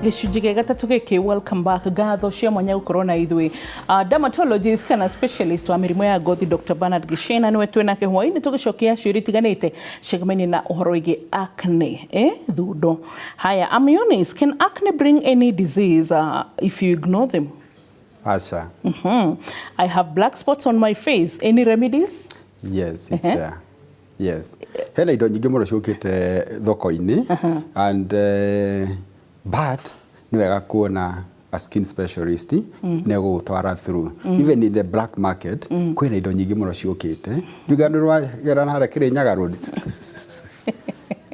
Gĩcunjĩ gĩa gatatũ gĩkĩ, welcome back. Ngatho cia mwanya gũkorwo na ithuĩ. Dermatologist kana specialist wa mĩrimũ ya ngothi Dr. Bernard Gicena nĩwe twĩ nake hwainĩ tũgĩcokia ciũria itiganĩte ciĩgamaine na ũhoro wĩgiĩ acne, thundo. Haya, I'm Eunice. Can acne bring any disease if you ignore them? Aca. I have black spots on my face. Any remedies? Yes, it's there. Yes, hena indo nyingĩ mũno ciũkĩte thoko-inĩ and but nĩ wega kuona a skin specialist nĩ gũgũtwara through. Even in the black market kwĩna indo nyingĩ mũno ciũkĩte. Ndiuga nĩ rwagera harĩa Kĩrĩnyaga Road,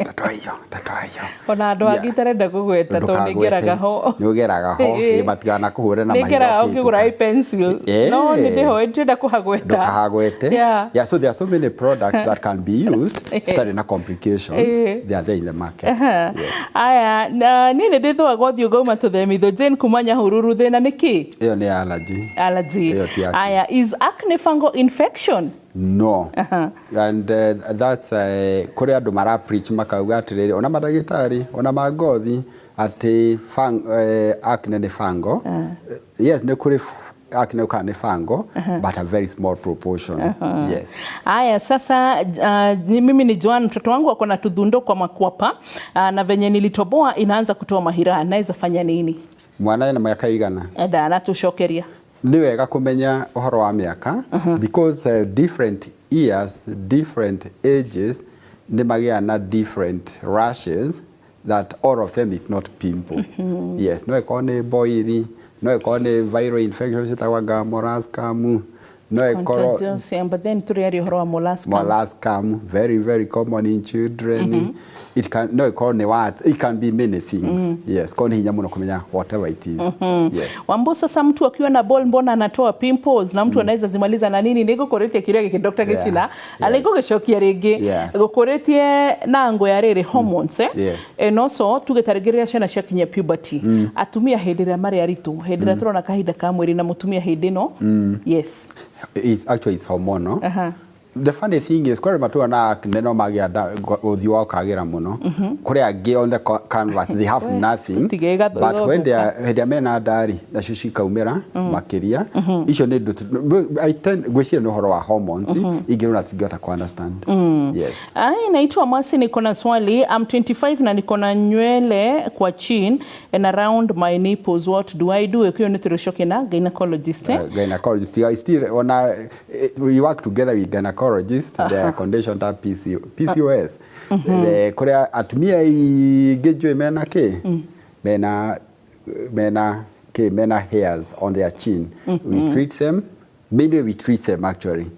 tatwaiyo tatwaiyo. Ona andũ angĩ itarenda kũgweta tondũ nĩ ngeraga ho. Nĩ ũgeraga ho, ĩ, matiganakũhũre na nĩ ngeraga mahiga. Ũkĩgũra eye pencil. No nĩ ndĩho ndĩrenda kũhagweta. Ndũkahagwete. Yeah, so there are so many products that can be used citarĩ na complications. They are there in the market. Yes. Aya, na niĩ nĩ ndĩthũaga ũthiũ ngauma tũthemitho. Jane kuma Nyahururu, thĩna nĩ kĩ? Ĩyo nĩ allergy. Allergy. Ĩyo ti acne. Aya, is acne fungal infection? No, and that's kũrĩ andũ mara preach makauga atĩrĩrĩ, ona mandagĩtarĩ ona ma ngothi, atĩ acne nĩ fungal. Yes, nĩ kũrĩ acne ũkaga nĩ fungal, but a very small proportion, yes. Aya, sasa mimi ni Joan, mtoto wangu ako na tudhundo kwa makwapa na venye nilitoboa inaanza kutoa mahira, naweza fanya nini? Mwana ena mĩaka igana? Ndanatũcokeria. Nĩ wega kũmenya ũhoro wa mĩaka because different years, different ages nĩ magĩaga na different rashes that all of them is not pimple. Yes, no ĩkorwo nĩ boil, no ĩkorwo nĩ viral infection ciĩtagwo molluscum, no ĩkorwo Contagious, yeah, but then tũrĩ ũhoro wa molluscum. Molluscum, very very common in children. It can, no ĩkorwo nĩ what, it can be many things. Yes, korwo nĩ hinya mũno kũmenya whatever it is. Yes. Wambo, sasa mtu akiwa na ball mbona anatoa pimples na mtu anaweza zimaliza na nini? Nĩngũkũrĩtie kĩũria gĩkĩ, Dr. Gĩchina, na nĩngũgĩcokia rĩngĩ. Gũkũrĩtie na ngo ya rĩrĩ hormones, eh? Yes. And also tuge ta rĩngĩ rĩrĩa ciana ciakinya puberty, atumia hĩndĩ ĩrĩa marĩ aritũ, hĩndĩ ĩrĩa tũrona kahinda ka mwĩrĩ na mũtumia hĩndĩ ĩno, yes. It's actually, it's hormonal. The funny thing is kũrĩ matua na acne no magĩa ũthiũ wao ũkagĩra mũno. Kũrĩ angĩ on the canvas they have nothing, Tige but when they are, hĩndĩ ĩrĩa mena ndari nacio cikaumĩra makĩria. Icio nĩ ndũ I tend ngwĩciria nĩ ũhoro wa hormones ingĩ ona tũtingĩhota ku understand. Yes. Ai, naitwa Mwasi, niko na swali. I'm 25 na niko na nywele kwa chin and around my nipples. What do I do? Ĩyo nĩ tũrĩcokia na gynecologist, eh? Gynecologist, yeah, still ona we work together with gynecologist. The condition ta PC, PCOS. The kũrĩa atumia aingĩ njũĩ mena kĩ, mena kĩ, mena hairs on their chin. We treat them mainly, we treat them actually,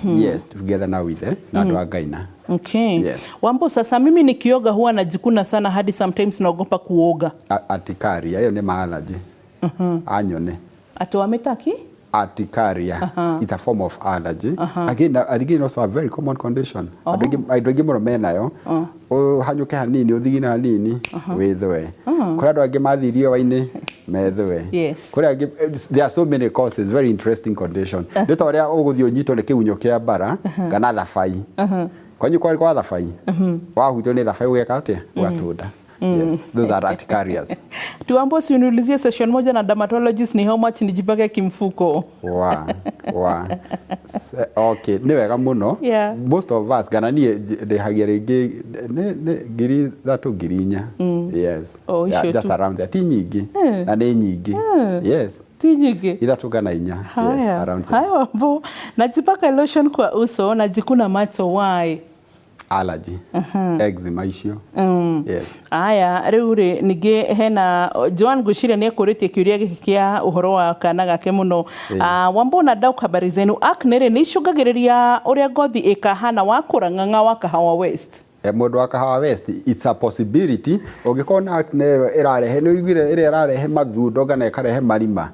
yes, together now with na andũ a gyna. Okay. Yes. Wambo, sasa mimi nikioga huwa najikuna sana hadi sometimes naogopa kuoga. Urticaria, ĩyo nĩ ma allergy anyone. Ati wametaki? Urticaria, it's a form of allergy. Again, again also a very common condition. Andũ aingĩ mũno menayo. Ũhanyũke hanini, ũthigine hanini, wĩthũe. Kũrĩ andũ angĩ mathiĩ riũa-inĩ methũe. Kũrĩ angĩ, there are so many causes. Very interesting condition. Nĩ ta ũrĩa ũgũthiĩ ũnyitwo nĩ kĩgunyũ kĩa mbara kana thabai. Kwanyu kwarĩ kwa thabai, wahutio nĩ thabai ũgeka atĩa? Ũgatũnda. Yes, those are urticarias. Tuambo, si uniulizie session moja na dermatologist ni how much nijipake kimfuko? Wa okay, nĩ wega mũno. Most of us kana niĩ ndĩhagia rĩngĩ nĩ 3000, 4000. Yes. Oh, yeah, icio just tu. Around there. Ti nyingĩ na nĩ nyingĩ, yes. Ti nyingĩ. 3 kana 4, yes. Haya. Around there. Haya Wambo, najipaka lotion kwa uso, najikuna macho, why? Allergy, eczema icio, yes. Aya, rĩu rĩ ningĩ hena Joan, ngwĩciria nĩ ekũrĩtie kĩũria gĩkĩ kĩa ũhoro wa kana gake mũno. Wambo na Dauk, habari zenu. Acne rĩ nĩ icũngagĩrĩria ũrĩa ngothi ĩkahana wakũra? Ng'ang'a wa Kahawa West. Mũndũ wa Kahawa West, it's a possibility. Ũngĩkorwo na acne ĩyo ĩrarehe, nĩ ũiguire ĩrĩa ĩrarehe mathundo kana ĩkarehe marima,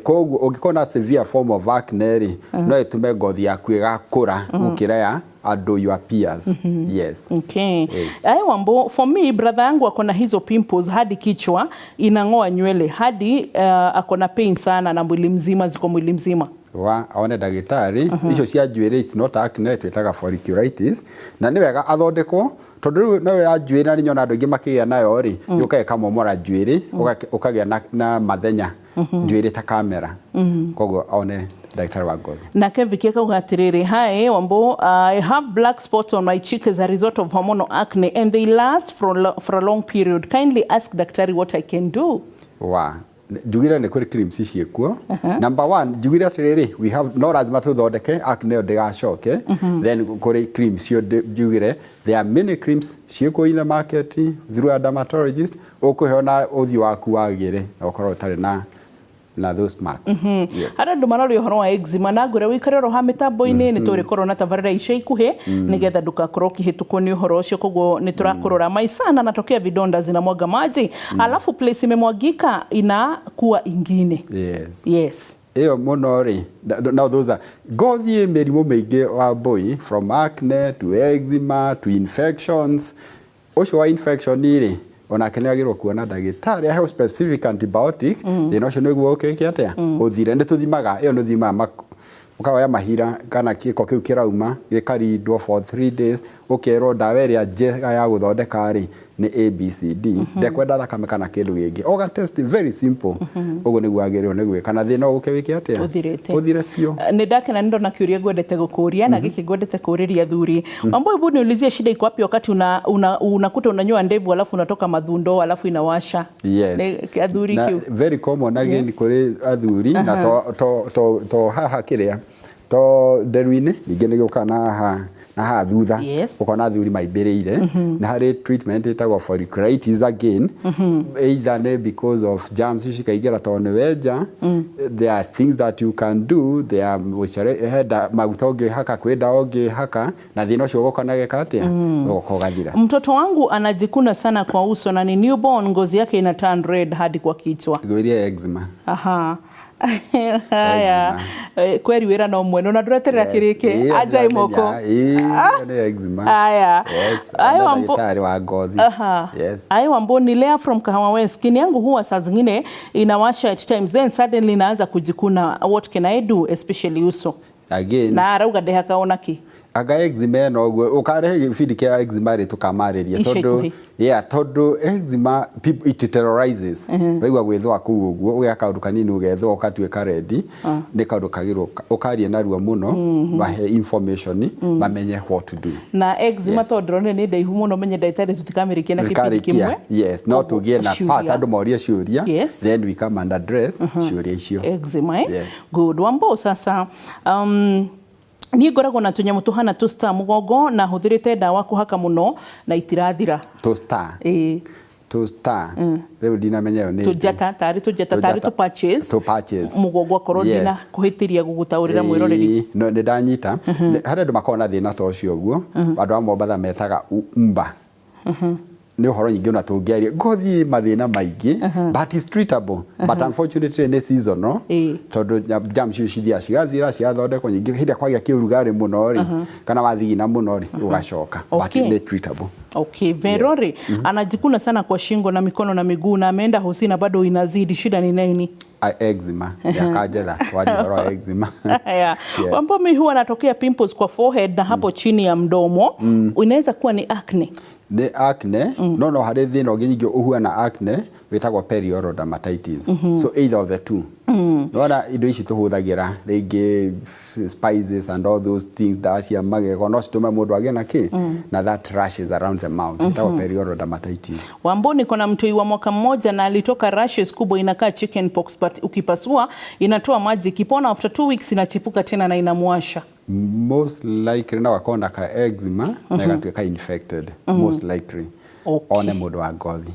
koguo ũngĩkorwo na severe form of acne rĩ, no ĩtũme ngothi yaku ĩgakũra gũkĩra ya andũ, your peers, yes. Okay. Ay, Wambo, for me, brother yangu ako na hizo pimples hadi kichwa, inang'oa nywele hadi ako na pain sana na mwili mzima, ziko mwili mzima. Wa one ndagĩtarĩ. Icio cia njuĩrĩ, it's not acne, twĩtaga folliculitis, na nĩ wega athondekwo. Tondũ rĩu nayo ya njuĩrĩ, na nĩ nyona andũ aingĩ makĩgĩa nayo rĩ, yũkaga ĩkamomora njuĩrĩ, ũkagĩa na mathenya njuĩrĩ ta kamera. Koguo one ndagĩtarĩ wa ngothi. Nake Vicky akauga atiriri, "Hi Wambo, I have black spots on my cheek as a result of hormonal acne and they last for a long period. Kindly ask daktari what I can do." Wa njugire nĩ kũrĩ creams ciĩkuo. Number one, njugire atĩrĩrĩ, we have no lazima tũthondeke acne ĩyo ndĩgacoke. Then kũrĩ creams cio njugire there are many creams ciĩkuo in the market through a dermatologist, ũkũheo na ũthiũ waku wagĩre na ũkorwo ũtarĩ na those marks. Yes. Harĩ andũ maroria ũhoro wa eczema, na ngwĩra wĩikare oro ha mĩtambo-inĩ, nĩ tũrĩkorwo na tabarĩra ica ikuhĩ nĩgetha ndũgakorwo ũkĩhĩtũkwo nĩ ũhoro ũcio. Koguo nĩ tũrakũrora. "My son anatokea vidonda zinamwaga maji, alafu place imemwagika inakuwa ingine." Yes. Yes. Ĩyo mũno rĩ, now those are ngothi ĩ mĩrimũ mĩingĩ wa mbũi, from acne to eczema to infections. Ũcio wa infection rĩ, onake nĩ agĩrĩirwo kuona ndagĩtarĩ, aheo specific antibiotic. Thĩna ũcio nĩguo ũkĩke atĩa, ũthire. Nĩ tũthimaga ĩyo, nĩ ũthimaga ũkaoya mahira kana gĩko kĩu kĩrauma, gĩkarindwo for 3 days, ũkerwo ndawa ĩrĩa njega ya gũthondeka rĩ nĩ ABCD, ndekwenda thakame kana kĩndũ gĩngĩ, oga test very simple. Ũguo nĩguo agĩrĩirwo nĩ gwĩka na thĩna ũke wĩke atĩa? Ũthirĩte. Ũthire biũ. Nĩ ndakena nĩ ndona kĩũria ngwendete gũkũria, na gĩkĩ ngwendete kũũrĩria athuri. Wambo, hebu niulizie, shida iko wapi wakati unakuta unanyoa ndevu alafu unatoka madhundo alafu inawasha? Yes. Nĩ athuri Na kĩu. very common again. Kũrĩ athuri na to haha kĩrĩa to nderu-inĩ, ningĩ nĩ gĩũkaga na haha thutha. Ũkona athuri maimbĩrĩire, na harĩ treatment ĩtagwo folliculitis again, either nĩ because of germs cikaingĩra tondũ nĩ wenja. There are things that you can do there are he maguta ũngĩhaka, kwĩ ndawa ũngĩhaka, na thĩna ũcio ũgoka na geka atĩa, ũgoka ũgathira. "Mtoto wangu anajikuna sana kwa uso na ni newborn, ngozi yake ina turn red hadi kwa kichwa." Ngwĩrie eczema. Aha. Haya. Kweri wĩra no mwene ona ndũreterera kĩrĩke anja imoko. Ĩĩ, nĩ eczema. Haya. Yes. Ayo na ndagĩtarĩ wa ngothi. Aha. Yes. "Ayo Wambo, ni Lea from Kahawa West. Skin yangu huwa saa zingine inawasha at times, then suddenly inaanza kujikuna. What can I do, especially uso?" Again, Na arauga ndehaka ona ki. Anga eczema ĩno ũguo ũkarehe gĩbindi kĩa eczema rĩ, tũkamarĩria. Ica tondũ ikuhĩ. Yeah, tondũ eczema people, it terrorizes. Waigua gwĩthũa kũu ũguo, ũgeka kaũndũ kanini ũgethũa ũgatuĩka ready, nĩ kaũndũ kagĩrĩirwo ũkarie narua mũno, mahe information mamenye what to do. Na eczema, tondũ ndĩronire nĩ ndaihu mũno, menye ndagĩtarĩ tũtikamĩrĩkia na kĩbindi Tũkarĩkia. kĩmwe. Yes, no Koguo tũgĩe na ciũria. parts andũ morie ciũria. Then we come and address ciũria icio. Eczema, eh? Yes. Good. Wambo, sasa niĩ ngoragwo na tũnyamũ tũhana tũ star mũgongo, na hũthĩrĩte ndawa kũhaka mũno na itirathira. To star? Ĩĩ. To star, rĩu ndinamenya ĩyo nĩ Tũnjata, tarĩ tũnjata, tarĩ Tũnjata. tũ patches. Tũ patches. Mũgongo, akorwo ndina kũhĩtĩria gũgũtaũrĩra mwĩroreri. Ĩĩ, no nĩ ndanyita. Harĩ andũ makoragwo na thĩna ta ũcio ũguo, andũ a Mombatha metaga umba. Nĩ ũhoro nyingĩ ona tũngĩaria ngothi ĩ mathĩna maingĩ, but is treatable, but unfortunately nĩ seasonal, tondũ germs icio cithiaga cigathira, cigathondekwo nyingĩ hĩndĩ ĩrĩa kwagĩa kĩũrugarĩ mũno rĩ, kana wathigina mũno rĩ, ũgacoka, but nĩ treatable. Okay, Vero rĩ, anajikuna sana kwa shingo na mikono na miguu na ameenda hosi na bado inazidi. Shida ni nini? Eczema yakanjetha twaria ũhoro wa eczema. Haya. Yes. Wambo, mi huwa natokea pimples kwa forehead na hapo chini ya mdomo. Inaweza kuwa ni acne? Nĩ acne, no harĩ thĩna ũngĩ nyingĩ ũhuana acne wĩtagwo perioral dermatitis. So either of the two. Nona indo ici tũhũthagĩra rĩngĩ, spices and all those things, ndawa cia magego, no citũme mũndũ agĩe na kĩ na that rashes around the mouth, ĩtagwo perioral dermatitis. Wambo, niko na mtoi wa mwaka mmoja na alitoka rashes kubwa inakaa chicken pox, but ukipasua inatoa maji. Ikipona after 2 weeks inachipuka tena na inamwasha. Most likely no gakorwo na ka eczema na gatuĩka infected, most likely. One mũndũ wa ngothi.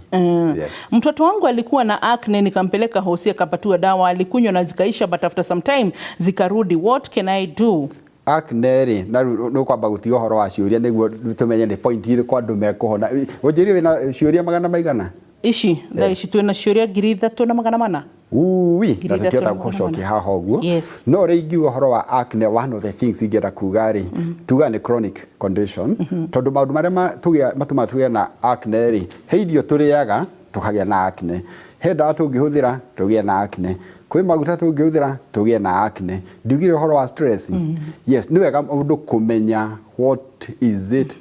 Yes. "Mtoto wangu alikuwa na acne, nikampeleka hosi akapatiwa dawa, alikunywa na zikaisha, but after some time zikarudi. What can I do?" Acne rĩ, na rĩu nĩ kwamba gũtiga ũhoro wa ciũria nĩguo tũmenye nĩ point irĩkũ andũ mekũhona. Ũnjĩrire wĩna ciũria magana maigana? Ici thaa ici twĩna ciũria 3400. Ui, Ngiri na ithatũ tũtiota na magana gũcokia mana. haha ũguo. No rĩ, ingiuga ũhoro wa acne, one of the things ingĩenda kuga rĩ, tuga nĩ chronic condition, tondũ maũndũ marĩa matũmaga tũgĩe na acne rĩ, he irio tũrĩaga tũkagĩa na acne, he ndawa tũngĩhũthĩra tũgĩe na acne, kwĩ maguta tũngĩhũthĩra tũgĩe na acne. Ndiugire ũhoro wa stress? Yes, nĩ wega mũndũ kũmenya what is it.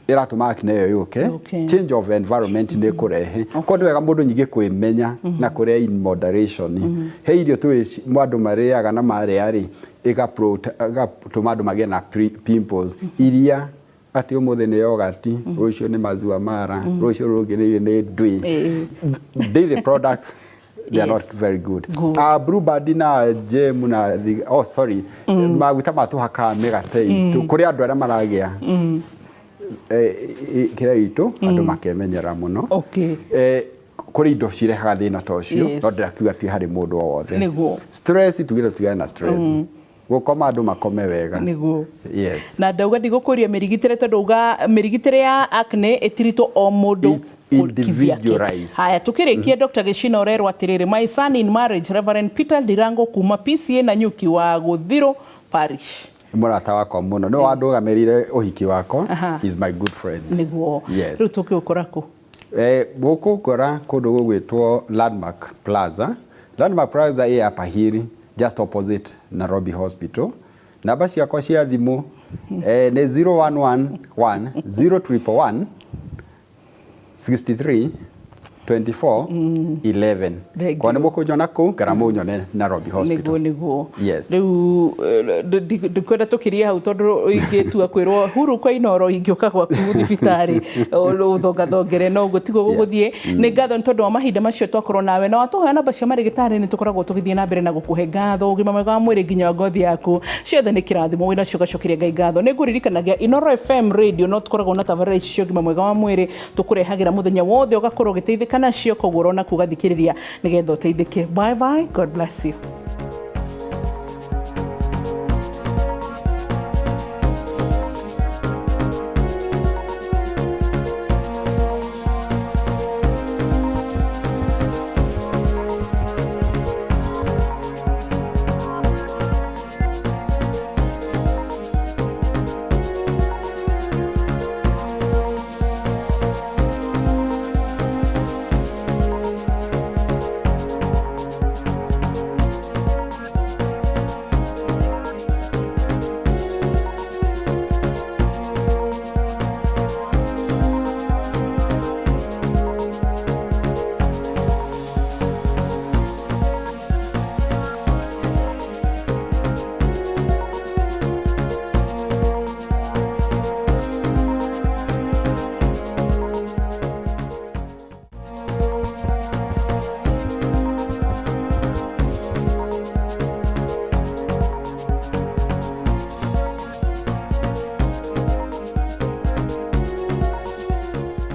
Ĩratũma acne ĩyo yũke. Yũke. Change of environment nĩ ĩkũrehe. Koguo nĩ wega mũndũ nyingĩ kwĩmenya na kũrĩa in moderation. He irio tũĩ andũ marĩaga na marĩa rĩ, ĩgatũma andũ magĩe na pimples iria atĩ ũmũthĩ nĩ yogurt, rũciũ nĩ maziwa mara, rũciũ rũngĩ nĩ ndwĩ. Dairy products, they are not very good. Good. Blue Band na jam na oh sorry, maguta ma tũhakaga mĩgate itũ, kũrĩ andũ arĩa maragĩa kĩrĩa itũ, andũ makemenyera mũno. Kũrĩ indo cirehaga thĩna ta ũcio, no ndĩrakiuga ti harĩ mũndũ o wothe. Stress, tugire tũtigane na stress. Gũkoma andũ makome wega. Yes. Na ndauga ndigũkũria mĩrigitĩre tondũ uga mĩrigitĩre ya acne ĩtiritwo o mũndũ It's individualized. Haya, tukĩrĩkia Dr. Gĩchina ũrerwo atĩrĩrĩ, my son in marriage Reverend Peter Ndirango kuma PCA na Nyuki wa Gũthirũ Parish. Mũrata wakwa mũno, nĩwe wandũgamĩrĩire ũhiki wakwa. He's my good friend. Yes. Rĩu tũkĩũkora kũ? Gũkũ ngora kũndũ gũgwĩtwo Landmark Plaza. Landmark Plaza ĩ Upper Hill, just opposite Nairobi Hospital. Namba ciakwa cia thimũ nĩ 0111 0111 63 24 11. Thank Kwa nĩ you. mũkũnjona kũu kana mũnyone Nairobi Hospital. Nĩguo, nĩguo. Yes. Rĩu ndikwenda tũkirie hau tondũ ingĩtua kwĩrwo huru kwa Inooro ingĩũka gwaku thibitarĩ ũthongathongere no ũguo tiguo gũgũthiĩ. Nĩ ngatho nĩ tondũ wa mahinda macio twakorwo nawe, na watũhoya namba cia marĩgĩtarĩ nĩ tũkoragwo tũgĩthiĩ na mbere na gũkũhe ngatho. Ũgima mwega wa mwĩrĩ nginya wa ngothi yaku ciothe nĩ kĩrathimo, wĩna cio ũgacokeria Ngai ngatho. Nĩ ngũririkanagia Inooro FM radio no tũkoragwo na tabarĩra ici cia ũgima mwega wa mwĩrĩ tũkũrehagĩra mũthenya wothe ũgakorwo ũgĩteithĩka nacio, koguo ũrona kuga thikĩrĩria nĩgetha ũteithĩke. Bye bye, God bless you.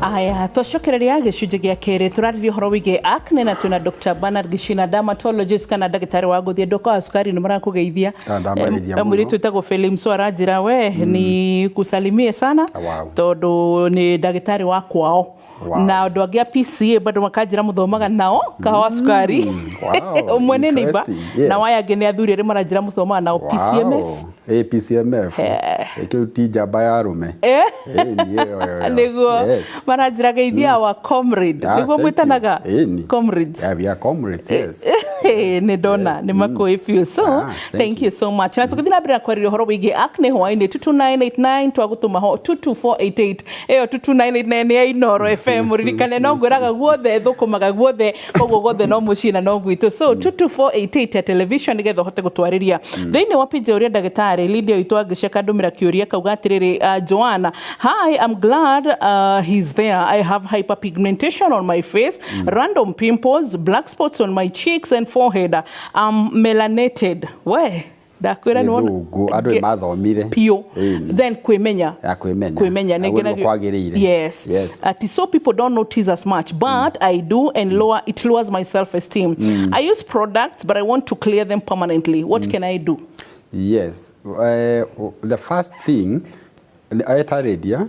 Aya, twacokereria gĩcunjĩ gĩa kerĩ tũrarĩria ũhoro wĩgiĩ acne na twĩna Dr. Bernard Gĩchina, dermatologist kana ndagĩtarĩ wa ngothi. Andũ akwa a cukari nĩ marakũgeithia. Ah, ndamageithia mũno. Mũirĩtu wĩtagwo Felimso aranjĩra we ni kusalimie sana tondũ nĩ ndagĩtarĩ wa kwao. Na andũ angĩ a PCA bado makanjĩra mũthomaga nao kahawa cukari. Wow, Ũmwe nĩ neighbor, interesting. Yes. na waya angĩ nĩ athuri arĩa maranjĩra mũthomaga nao PCMF. Wow. PCMF. Kĩu ti njamba ya arũme. Nĩ ĩyo, ĩyo, ĩyo. Nĩguo. Yes. Maranjĩra geithia our comrade. Ah, Nĩguo thank you. mwĩtanaga? Ĩni. Comrades. Yeah, we are comrades, yes. Nĩ ndona nĩ makũĩ biũ. So, Ah, thank thank you so much. Na tũgĩthiĩ na mbere na kwarĩria ũhoro wĩgiĩ acne hwaĩ-inĩ 22989 twagũtũma ho 22488. Ĩyo 22989 nĩ ya Inooro FM. Ririkane no ngwĩraga guothe thũkũmaga guothe, koguo guothe no mũciĩ na no gwitũ. So 22488 ya television nĩgetha ũhote gũtwarĩria. Thĩinĩ wa page ũrĩa ndagĩtarĩ Lydia witũ angĩceka ndũmĩra kĩũria kauga atĩrĩrĩ, Joanna, hi, I'm glad he's there. I have hyperpigmentation on my face, random pimples, black spots on my cheeks and forehead. I'm melanated. We, ndakwĩra nĩ wona- Gĩthũngũ, andũ nĩ mathomire. Piũ. Ĩni. Then kwĩmenya. Ya kwĩmenya. Kwĩmenya, nĩ Ũguo nĩguo ngenagia- kwagĩrĩire. Yes. Yes. Ati so people don't notice as much, but I do, and it lowers my self-esteem. I use products, but I want to clear them permanently. What can I do? Yes. The first thing etarĩria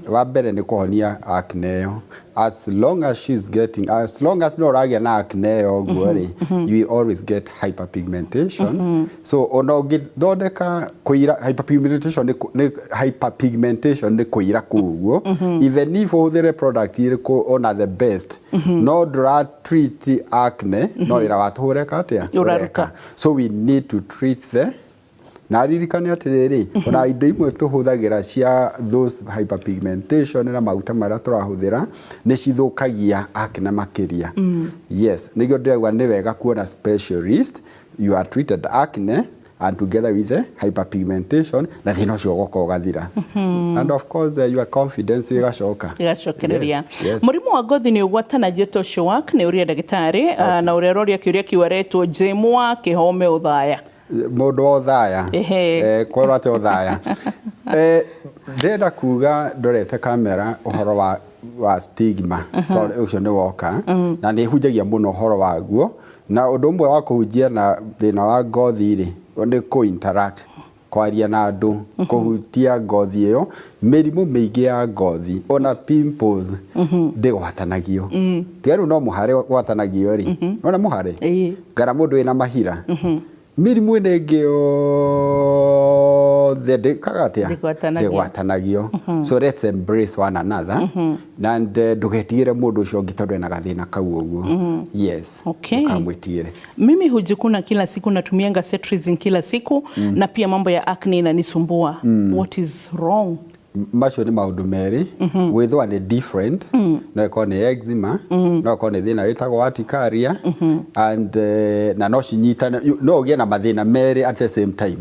wa mbere nĩ kũhonia acne ĩyo. As long as she's getting, as long as no ũragĩa na acne ĩyo ũguo rĩ, you will always get hyperpigmentation. So ona ũngĩthondeka kũira hyperpigmentation nĩ nĩ hyperpigmentation nĩ kũira kũu ũguo. Even if ũhũthĩre product irĩkũ ona the best, no ndũra treat acne, no wĩra wa tũhũ ũreka atĩa? Ũraruta. Ũreka. So we need to treat the Na aririkane atĩrĩrĩ, ona indo imwe tũhũthagĩra cia those hyperpigmentation na maguta marĩa tũrahũthĩra nĩ cithũkagia acne makĩria. Yes, nĩguo ndĩrauga nĩ wega kuona specialist. You are treated acne and together with the hyperpigmentation, na thĩna ũcio ũgoka ũgathira, and of course your confidence ĩgacoka. Ĩgacokereria. Yes. Mũrimũ wa ngothi nĩ ũgwatanagio ta ũcio wa acne? Ũria ndagĩtarĩ. Na ũrĩa ũroria kĩũria kĩu aretwo Jemwa Kĩhome Ũthaya. Mũndũ wa Ũthaya. Ehe. Kwerwo atĩ Ũthaya. Ndĩrenda kuga ndorete kamera ũhoro wa stigma, tondũ ũcio nĩ woka na nĩ hunjagia mũno ũhoro waguo. Na ũndũ ũmwe wa kũhunjia na thĩna wa ngothi rĩ, nĩ kũ interact, kwaria na andũ, kũhutia ngothi ĩyo. Mĩrimũ mĩingĩ ya ngothi, ona pimples, ndĩgwatanagio. Tiga rĩu no mũhare gwatanagio rĩ, nona mũhare kana mũndũ wĩna mahira. Mĩrimũ ĩno ĩngĩ yothe ndĩkaga atĩa? Ndĩgwatanagio. Ndĩgwatanagio. So let's embrace one another and ndũgetigĩre mũndũ ũcio ũngĩ tondũ ena gathĩna kau ũguo. Yes. Ndũkamwĩtigĩre. Mimi hujikuna kila siku, natumianga cetirizine kila siku, na pia mambo ya acne inanisumbua. What is wrong? Macio nĩ maũndũ merĩ. Gwĩthũa nĩ different. No ĩkorwo nĩ eczema, no ĩkorwo nĩ thĩna wĩtagwo urticaria, and na no cinyitane. No ũgĩe na mathĩna merĩ at the same time.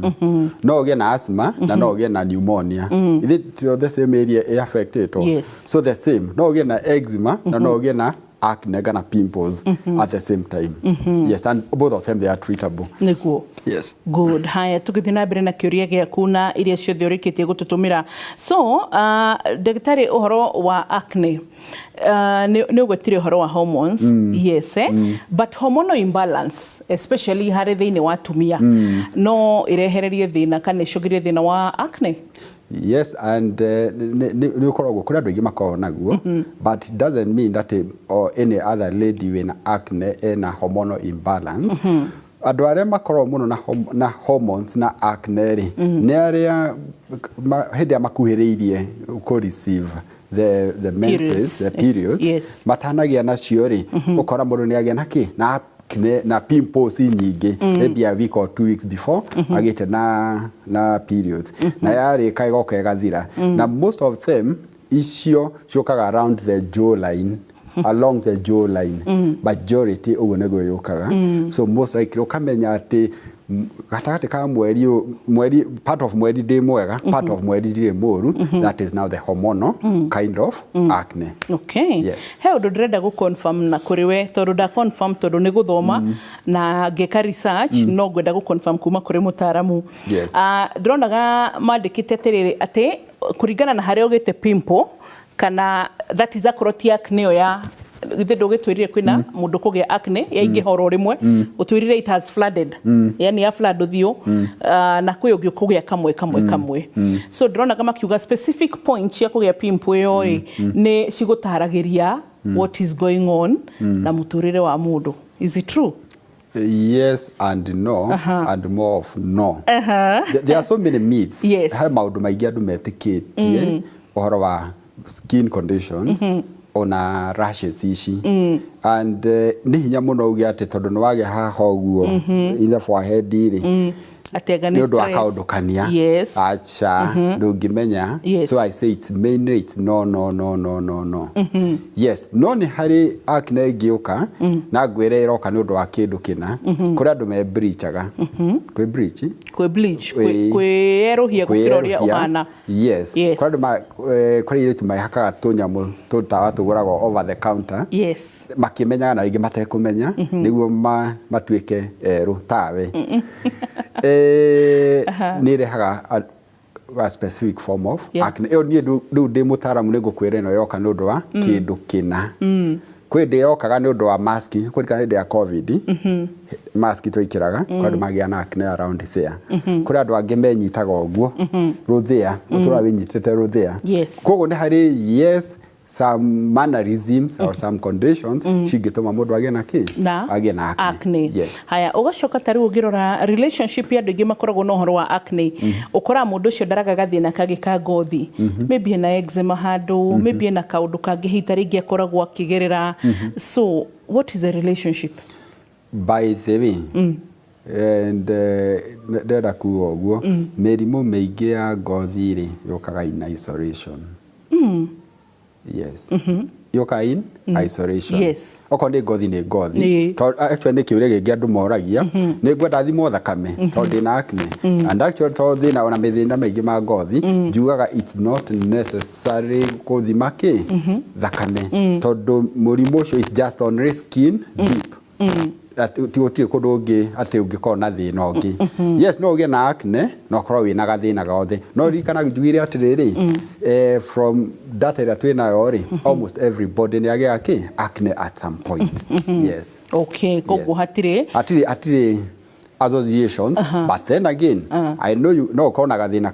No ũgĩe na asthma na no ũgĩe na pneumonia. Ithe ti the same area ĩ affected? Yes. So the same, no ũgĩe na eczema na no ũgĩe na acne kana pimples at the same time. Yes, and both of them, they are treatable. Nĩguo. Yes. Good. Haya, tũgĩthiĩ na mbere na kĩũria gĩaku na iria ciothe ũrĩkĩtie gũtũtũmĩra. So ndagĩtarĩ, ũhoro wa acne, nĩ ũgwetire ũhoro wa hormones, yes, eh? But hormonal imbalance, especially harĩ thĩinĩ wa atumia, no ĩrehererie thĩna kana ĩcũngĩrie thĩna wa acne? Yes, and nĩ ũkoragwo kũrĩ andũ aingĩ makoragwo naguo, but it doesn't mean that or any other lady wĩna acne ena hormonal imbalance. Andũ arĩa makoragwo mũno na hormones na acne rĩ, nĩ arĩa hĩndĩ ĩrĩa makuhĩrĩirie kũ receive the menses, Periods. the periods, matanagĩa nacio rĩ, ũkora mũndũ nĩ agĩa na kĩ, na acne na pimples nyingĩ, maybe a week or 2 weeks before agĩte na periods, na yarĩka ĩgoka ĩgathira. Na most of them icio ciũkaga around the jawline, along the jawline, majority ũguo nĩguo yũkaga. So most likely ũkamenya atĩ gatagatĩ ka mweri mweri, part of mweri ndĩ mwega, part of mweri ndirĩ mũru. That is now the hormonal kind of acne. Okay. Yes. He ũndũ ndĩrenda gũ confirm na kũrĩ we, tondũ nda confirm tondũ nĩ gũthoma na ngĩka research, no ngwenda gũ confirm kuma kũrĩ mũtaaramu. Yes. Ah, ndĩronaga mandĩkĩte atĩrĩrĩ, atĩ kũringana na harĩa ũgĩte pimple, kana that is akorwo ti acne ĩyo ya githĩ ndũgĩtwĩrire kwĩna mũndũ kũgĩa acne yaingĩha oro rĩmwe, ũtwĩrire it has flooded, yani ya flood ũthiũ. Ah, na kwĩ ũngĩ ũkũgĩa kamwe kamwe kamwe. So ndĩronaga makiuga specific point cia kũgĩa pimple ĩyo ĩ nĩ cigũtaragĩria what is going on na mũtũrĩre wa mũndũ. Is it true? Yes and no, and more of no. There are so many myths. He maũndũ maingĩ andũ metĩkĩtie ũhoro wa skin conditions, ona rashes ici, and nĩ hinya mũno uge atĩ tondũ nĩ wagĩa haha ũguo in the forehead rĩ, atĩ anga nĩ ũndũ wa stress. Kaũndũ kania. Acha, ndũngĩmenya. So I say it's mainly, it's no, no, no, no, no, no. Yes, no nĩ harĩ acne ĩngĩũka na ngwĩre ĩroka nĩ ũndũ wa kĩndũ kĩna. Kũrĩ andũ me bleachaga, kwĩ bleach. Kwĩ bleach. Ĩĩ. Kwĩerũhia gũkĩra ũrĩa Kwĩerũhia. ũhana. Yes. Kũrĩ andũ kũrĩ airĩtu mehakaga tũnyamũ tũtawa tũgũragwo over the counter, makĩmenyaga na rĩngĩ matekũmenya, nĩguo matuĩke erũ tawe. Nĩ ĩrehaga a specific form of acne. Ĩyo niĩ rĩu ndĩ mũtaaramu nĩ ngũkwĩra ĩno yoka nĩ ũndũ wa kĩndũ kĩna. Kwĩ ndĩ yokaga nĩ ũndũ wa mask, kũrikana hĩndĩ ya COVID, mask twĩkĩraga, kwĩ andũ magĩa na acne around there. Kũrĩ andũ angĩ menyitaga ũguo rũthĩa, ũtũraga wĩnyitĩte rũthĩa. Koguo nĩ harĩ, yes, some mannerisms or some conditions cingĩtũma mũndũ agĩe na kĩ, na agĩe na acne. Acne. Yes. Haya, ũgacoka ta rĩu ũngĩrora relationship ya andũ aingĩ makoragwo na ũhoro wa acne, ũkoraga mũndũ ũcio ndaraga gathĩna kangĩ ka ngothi, maybe ena eczema handũ, maybe ena kaũndũ kangĩ hita rĩngĩ akoragwo akĩgerera. So what is the relationship? By the way, And ndĩrenda kuga ũguo, mĩrimũ mĩingĩ ya ngothi rĩ, yũkaga in isolation. Yes, yũkaga in isolation. Okorwo nĩ ngothi, nĩ ngothi. Tondũ actually nĩ kĩũria kĩngĩ andũ moragia, nĩ ngwenda thimwo thakame tondũ ndĩna acne. And actually tondũ thĩna ona mĩthĩna mĩingĩ ma ngothi, njugaga it's not necessary gũthima kĩ thakame, tondũ mũrimũ ũcio is just only skin deep. Ti gũtirĩ kũndũ ũngĩ atĩ ũngĩkorwo na thĩna ũngĩ. Yes, no ũgĩe na acne na ũkorwo wĩna gathĩna gothe, no ririkana njugire atĩrĩrĩ, from data ĩrĩa twĩnayo rĩ, almost everybody nĩ agĩaga kĩ acne at some point, yes. Okay, koguo hatirĩ Hatirĩ associations, but then again, I know you no ũkorwo na gathĩna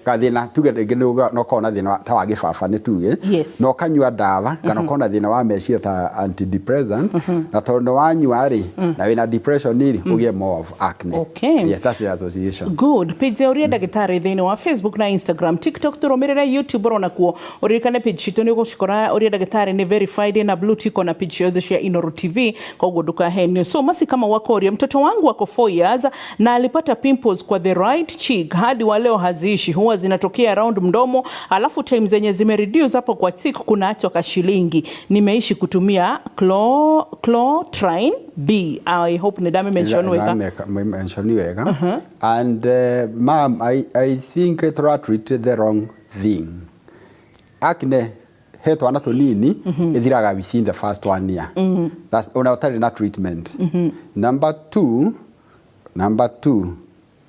gathĩna tuge rĩngĩ no ũkorwo na thĩna ta wa gĩbaba, nĩ tuge, na ũkanyua ndawa, kana ũkorwo na thĩna wa meciria ta antidepressant, na tondũ nĩ wanyua rĩ na wĩna depression rĩ, ũgĩe more of acne. Yes, that's the association. Good. Page ya Ũria Ndagĩtarĩ thĩinĩ wa Facebook na Instagram, TikTok, tũrũmĩrĩre YouTube oro nakuo. Ũririkane page citũ nĩ ũgũcikora, Ũria Ndagĩtarĩ nĩ verified na blue tick, na page ciothe cia Inoro TV, koguo ndũkahenio. So Masi kama wakoria, mtoto wangu ako 4 years na alipata pimples kwa the right cheek, hadi wa leo haziishi, huwa zinatokea around mdomo, alafu time zenye zimereduce hapo kwa cheek kunaachwa kashilingi. Nimeishi kutumia Clotrine B. I hope nĩ ndamĩmention wega. Mention wega. And ma'am, I think tũra the wrong thing. Acne he twana tũnini ĩthiraga within the first one year. That's ona ũtarĩ na treatment. Number two,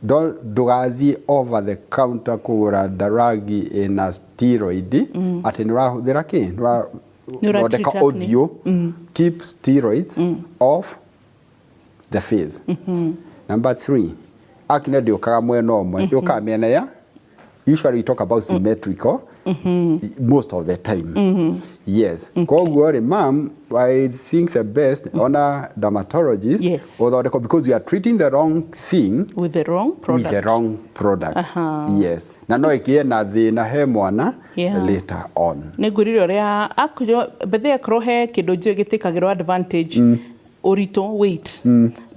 ndũgathiĩ over the counter kũgũra drug ĩna steroid atĩ nĩ ũrahũthĩra kĩ, nĩ Nĩ ũra ũrathondeka treat acne. Ũthiũ. Keep steroids off the face. Number three, acne ndĩũkaga mwena ũmwe, yũkaga mĩena ya, usually we talk about symmetrical most of the time. Yes, koguo rĩ, ma'am, I think the best ona dermatologist ũthondekwo, because you are treating the wrong thing with the wrong product. With the wrong product. Yes, na no ĩkĩe na thĩna he mwana later on. Nĩ ngwĩrire ũrĩa akorwo bethe akorwo he kĩndũ njũĩ gĩtĩkagĩrwo advantage, ũritũ, weight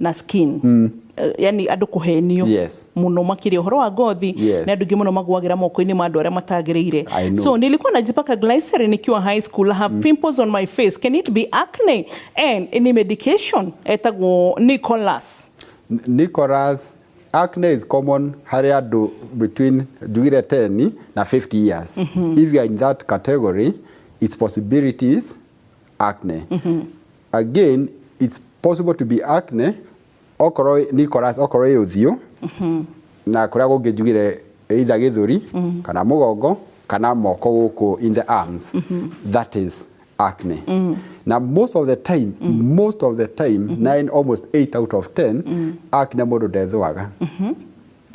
na skin. Yani andũ kũhenio mũno makĩria ũhoro wa ngothi. Nĩ andũ aingĩ mũno magwagĩra moko-inĩ ma andũ arĩa matagĩrĩire. I know. So nilikuwa najipaka glycerin nikiwa high school. I have pimples on my face. Can it be acne and any medication? Etagwo Nicholas. Nicholas, acne is common harĩ andũ between njugire 10 na 50 years. If you are in that category, its possibility is acne. Again, it's possible to be acne okorwo Nicholas, okorwo ĩ ũthiũ na kũrĩa kũngĩ njugire either gĩthũri kana mũgongo kana moko gũkũ in the arms, that is acne. Na most of the time, most of the time, nine, almost 8 out of 10 acne mũndũ ndethũaga,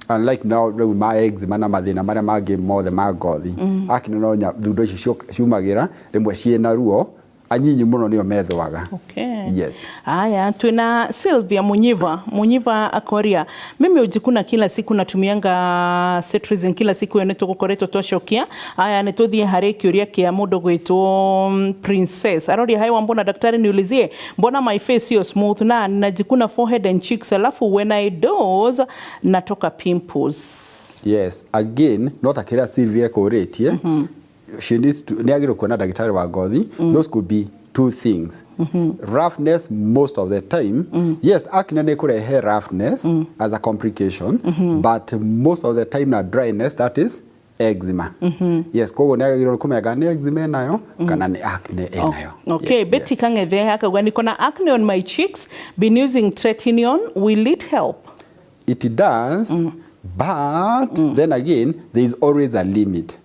unlike now rĩu ma eczema na mathĩna marĩa mangĩ mothe ma ngothi. Acne no thundo icio ciumagĩra rĩmwe ciĩna ruo, anyinyi mũno nĩo methũaga. Yes. Haya, tuna Sylvia Munyiva. Munyiva akoria, mimi hujikuna kila siku, natumianga cetirizine kila siku. Ĩyo nĩtũgũkoretwo twacokia. Aya, nĩtũthiĩ harĩ kĩũria kĩa mũndũ gwĩtwo Princess. Aroria, hi Wambona daktari, niulizie, mbona my face sio smooth na ninajikuna forehead and cheeks, alafu when I doze natoka pimples? Yes, again, no ta kĩrĩa Sylvia ekũrĩtie, she needs to, nĩ agĩrĩirwo kuona ndagĩtarĩ wa ngothi. Those could be two things. Roughness most of the time, yes, acne nĩ kũrehe roughness as a complication, but most of the time na dryness, that is eczema. Yes, koguo nĩ agĩrĩirwo kũmenya kana nĩ eczema ĩnayo kana nĩ acne ĩnayo. Okay, Betty Kang'ethe akauga, niko na acne on my cheeks, been using tretinoin, will it help? It does, but then again, there is always a limit.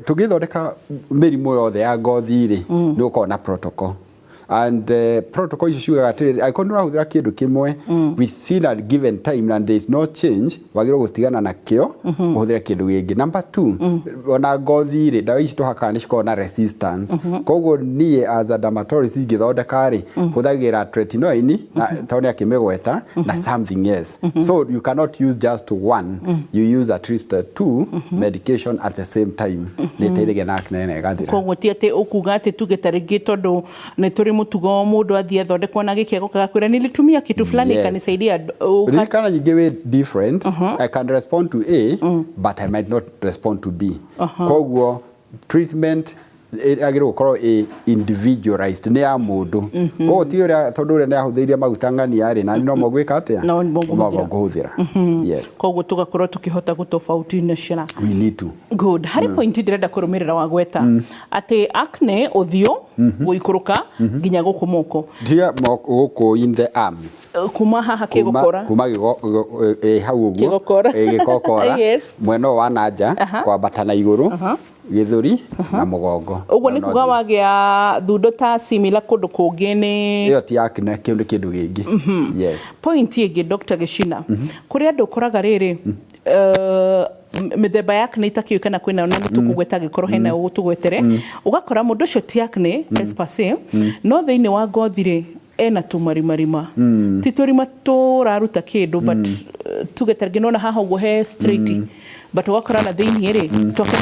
Tũgĩthondeka mĩrimũ yothe ya ngothi rĩ, nĩ gũkorwo na protocol, and protocol icio ciugaga atĩrĩrĩ, angĩkorwo nĩ ũrahũthĩra kĩndũ kĩmwe within a given time and there is no change, wagĩrĩirwo gũtigana nakĩo ũhũthĩre kĩndũ gĩngĩ. Number two, ona ngothi rĩ, ndawa ici tũhakaga nĩ cikoragwo na resistance. Koguo niĩ as a dermatologist ingĩthondeka rĩ, hũthagĩra tretinoin na tondũ nĩ akĩmĩgweta na something else. So you cannot use just one, you use at least two medication at the same time, nĩ ĩteithagia na acne na ĩgathira. Koguo ti atĩ ũkuga atĩ tuge ta rĩngĩ tondũ nĩ tũrĩ Mũtugo mũndũ athiĩ athondekwo na gĩkĩ, agoka gakwĩra nilitumia kitu fulani ikanisaidia. Ririkana nyingĩ wĩ different. I can respond to A, but I might not respond to B. Koguo treatment ĩagĩrĩirwo gũkorwo ĩ individualized, nĩ ya mũndũ. Koguo ti ũrĩa, tondũ ũrĩa nĩ ahũthĩirie maguta ng'ania rĩ, nani no mo gwĩka atĩa? No mo ngũhũthĩra. No mo ngũhũthĩra, yes. Koguo tũgakorwo tũkĩhota gũtofautinĩcana. We need to. Good. Harĩ point ndĩrenda kũrũmĩrĩra wagweta atĩ acne ũthiũ gũikũrũka nginya gũkũ moko. Tiga gũkũ, in the arms. Kuma haha kĩgokora. Kuma hau ũguo. Kĩgokora. Gĩkokora. Mwena ũyũ wa nanja kwambata na igũrũ, gĩthũri na mũgongo. Ũguo nĩ Na kuga ũthiũ. Wagĩa thundo ta simila kũndũ kũngĩ nĩ Ĩyo ti acne, kĩu nĩ kĩndũ gĩngĩ, yes. Point ĩngĩ, Dr. Gĩchina, kũrĩ andũ ũkoraga rĩrĩ, mĩthemba ya acne itakĩũĩ kana kwĩna, na nĩ tũkũgweta angĩkorwo hena ũgũtũgwetere, ũgakora mũndũ ũcio ti acne as per se, no thĩinĩ wa ngothi rĩ ena tũmarimarima, ti tũrima tũraruta kĩndũ, but tuge tarĩngĩ nona haha ũguo he straight, but ũgakora na thĩinĩ rĩ twake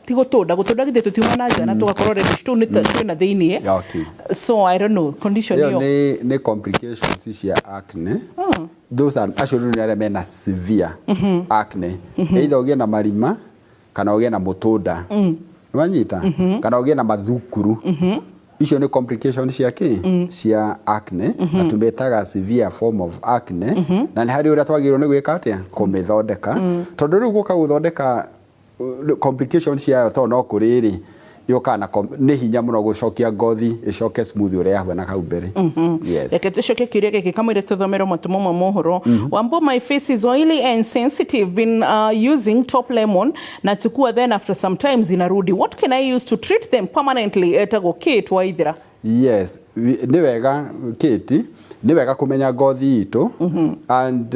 ti gũtũnda gũtũnda, githĩ tũtiuma na nja na tũgakorwo reddish, tũu nĩ twĩna thĩinĩ. So I don't know condition ĩyo ĩyo. Nĩ complications cia acne. Those are, acio rĩu nĩ arĩa mena severe acne, either ũgĩe na marima kana ũgĩe na mũtũnda, nĩwanyita, kana ũgĩe na mathukuru. Icio nĩ complications cia kĩ? Cia acne, na tũmĩtaga severe form of acne. Na nĩ harĩ ũrĩa twagĩrĩirwo nĩ gwĩka atĩa kũmĩthondeka, tondũ rĩu gũka gũthondeka complications ciayo, tondũ no kũrĩ rĩ yũkaga na nĩ hinya mũno gũcokia ngothi ĩcoke smooth ũrĩa yahuana hau mbere, yes. Reke tũcoke kĩũria gĩkĩ kamũira tũthomerwo matũmo ma mohoro. Wambo, my face is oily and sensitive, been using Top Lemon na chukua, then after sometimes inarudi. What can I use to treat them permanently? Etagwo Kate Waithira. Yes, nĩ wega Kate, nĩ wega kũmenya ngothi itũ, and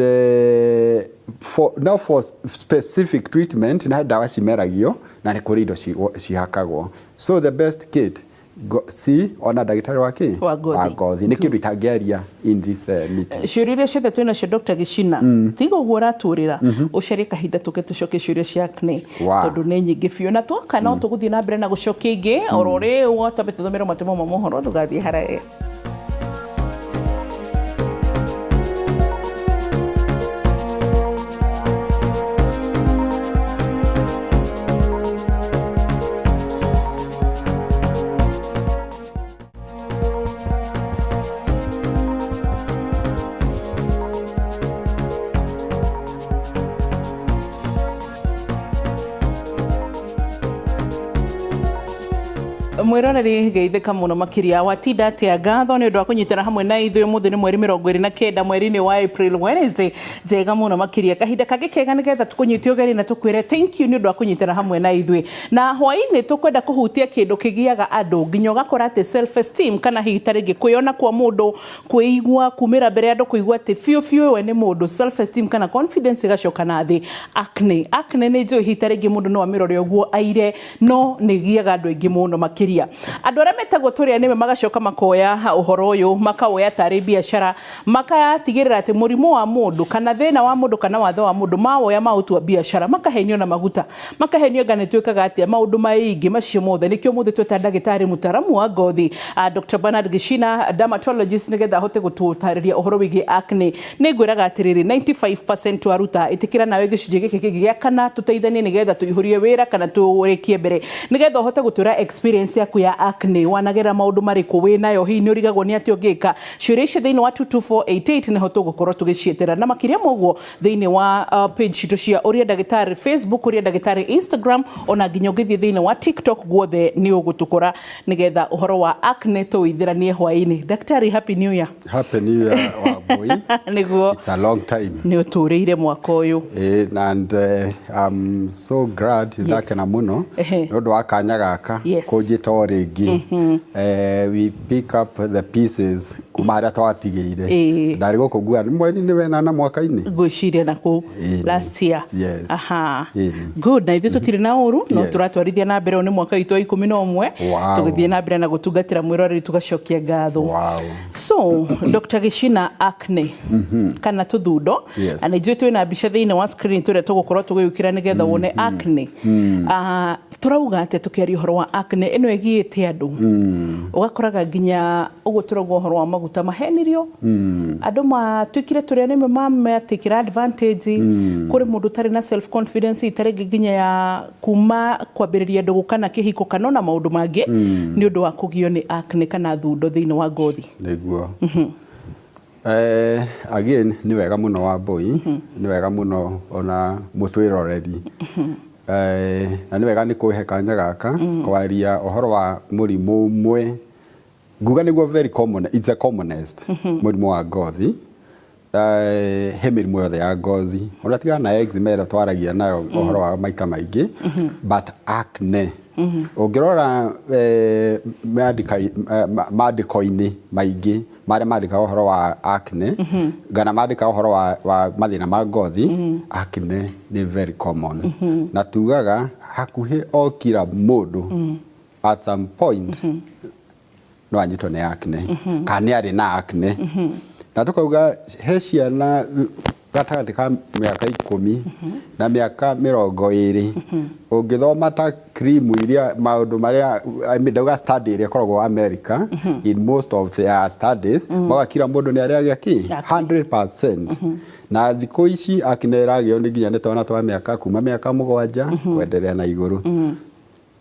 for, now for specific treatment nĩ harĩ ndawa cimeragio na nĩ kũrĩ indo cihakagwo. So the best, Kate, go, see ona ndagĩtarĩ wa kĩ? Wa ngothi. Wa ngothi. Nĩ kĩndũ itangĩaria in this meeting. Ciũria iria ciothe twĩ nacio, Dr. Gĩchina, tiga ũguo ũratũrĩra, ũcarie kahinda tũke tũcokie ciũria cia acne, tondũ nĩ nyingĩ biũ, na twoka no tũgũthiĩ na mbere na gũcokia ingĩ oro rĩu. Twambe tũthomerwo matũmo ma mohoro. Ndũgathiĩ haraya. Mwĩroreri, geithĩka mũno makĩria. Watinda atĩa? Ngatho nĩ ũndũ wa kũnyitana hamwe na ithuĩ. Ũmũthĩ nĩ mweri 29 mweri-inĩ wa April, Wednesday njega mũno makĩria, kahinda kangĩ kega nĩgetha tũkũnyite ũgeni na tũkwĩre thank you nĩ ũndũ wa kũnyitana hamwe na ithuĩ. Na hwaĩ-inĩ tũkwenda kũhutia kĩndũ kĩgiaga andũ nginya ũgakora atĩ self esteem, kana hihi ta rĩngĩ kwĩyona kwa mũndũ, kwĩigua kumĩra mbere ya andũ, kũigua atĩ biũ biũ we nĩ mũndũ, self esteem kana confidence ĩgacoka na thĩ. Acne, acne nĩ njũĩ hihi ta rĩngĩ mũndũ no amĩrore ũguo aire, no nĩ ĩgiaga andũ aingĩ mũno makĩria. Andũ arĩa metagwo tũrĩa nĩwe magacoka makoya ũhoro ũyũ makawoya tarĩ biacara, makatigĩrĩra atĩ mũrimũ wa mũndũ kana thĩna wa mũndũ kana wathe wa mũndũ mawoya maũtua biacara, makahenio na maguta, makahenio nga nĩ twĩkaga atĩa, maũndũ maingĩ macio mothe. Nĩkĩo ũmũthĩ tweta ndagĩtarĩ mũtaramu wa ngothi, Dr. Bernard Gĩchina, dermatologist, nĩgetha ahote gũtũtarĩria ũhoro wĩgiĩ acne. Nĩ ngwĩraga atĩrĩrĩ, 95% twaruta, ĩtĩkĩra nawe gĩcunjĩ gĩkĩ kĩngĩ gĩa kana tũteithanie nĩgetha tũihũrie wĩra kana tũrĩkie mbere, nĩgetha ũhote gũtwĩra experience yaku ya acne, wanagerera maũndũ marĩkũ, wĩnayo, hihi nĩ ũrigagwo nĩ atĩa ũngĩka. Ciũria icio thĩinĩ wa 22488 nĩho tũgũkorwo tũgĩciĩtĩra, na makĩria ma ũguo thĩinĩ wa page citũ cia Ũria Ndagĩtarĩ Facebook, Ũria Ndagĩtarĩ Instagram, ona nginya ũngĩthiĩ thĩinĩ wa TikTok, guothe nĩ ũgũtũkora, nĩgetha ũhoro wa acne tũwĩithĩranie hwaĩ-inĩ. Daktari, happy new year. Happy New Year, Wambui. Nĩguo. It's a long time. Nĩ ũtũrĩire mwaka ũyũ. And I'm so glad, ndakena mũno nĩ ũndũ wa kanya gaka kũnjĩta o rĩngĩ. We pick up the pieces kuma harĩa twatigĩire. Ndarĩ gũkũ ngua nĩ mweri-inĩ wenana mwaka-inĩ. Ngwĩciria na kũu last year. Yes. Aha. Good, na ithuĩ tũtirĩ na ũru no tũratwarithia na mbere. Ũyũ nĩ mwaka witũ wa 11 tũgĩthiĩ na mbere na gũtungatĩra mwĩroreri, tũgacokia ngatho. So Dr. Gĩchina, acne kana tũthundo, na nĩ njũĩ twĩna mbica thĩinĩ wa screen tũrĩa tũgũkorwo tũgĩũkĩra nĩgetha wone acne. Ah, tũrauga atĩa tũkĩaria ũhoro wa acne ĩno? Ĩgiĩte andũ, ũgakoraga nginya ũguo tũrauga ũhoro wa maguta mahenirio, andũ matuĩkire tũrĩa nĩme mametĩkĩra advantage. Kũrĩ mũndũ ũtarĩ na self confidence, itarĩ nginya ya kuma kwambĩrĩria ndũgũ kana kĩhiko kana ona maũndũ mangĩ, nĩ ũndũ wa kũgio nĩ acne kana thundo thĩinĩ wa ngothi. Nĩguo. Again, nĩ wega mũno Wambũi, nĩ wega mũno ona mũtwĩroreri. Na nĩ wega nĩ kũhe kanya gaka kwaria ũhoro wa mũrimũ ũmwe nguga nĩguo very common, it's a commonest mũrimũ wa ngothi. He mĩrimũ yothe ya ngothi ona tigana na eczema ĩrĩa twaragia nayo ũhoro wa maita maingĩ, but acne ũngĩrora mandĩko-inĩ maingĩ marĩa mandĩkaga ũhoro wa acne kana mandĩkaga ũhoro wa mathĩna ma ngothi, acne nĩ very common na tugaga hakuhĩ o kila mũndũ at some point no anyitwo nĩ acne kana nĩ arĩ na acne. Na tukauga he ciana gatagatĩ ka mĩaka 10 na mĩaka 20, ũngĩthoma ta cream iria maũndũ marĩa, I mean, ndauga study ĩrĩa ĩkoragwo America, in most of their studies mauga kila mũndũ nĩ arĩagĩa kĩ 100%. Na thikũ ici acne ĩragĩo nĩ nginya nĩ twana twa mĩaka kuma mĩaka 7 kwenderea na igũrũ,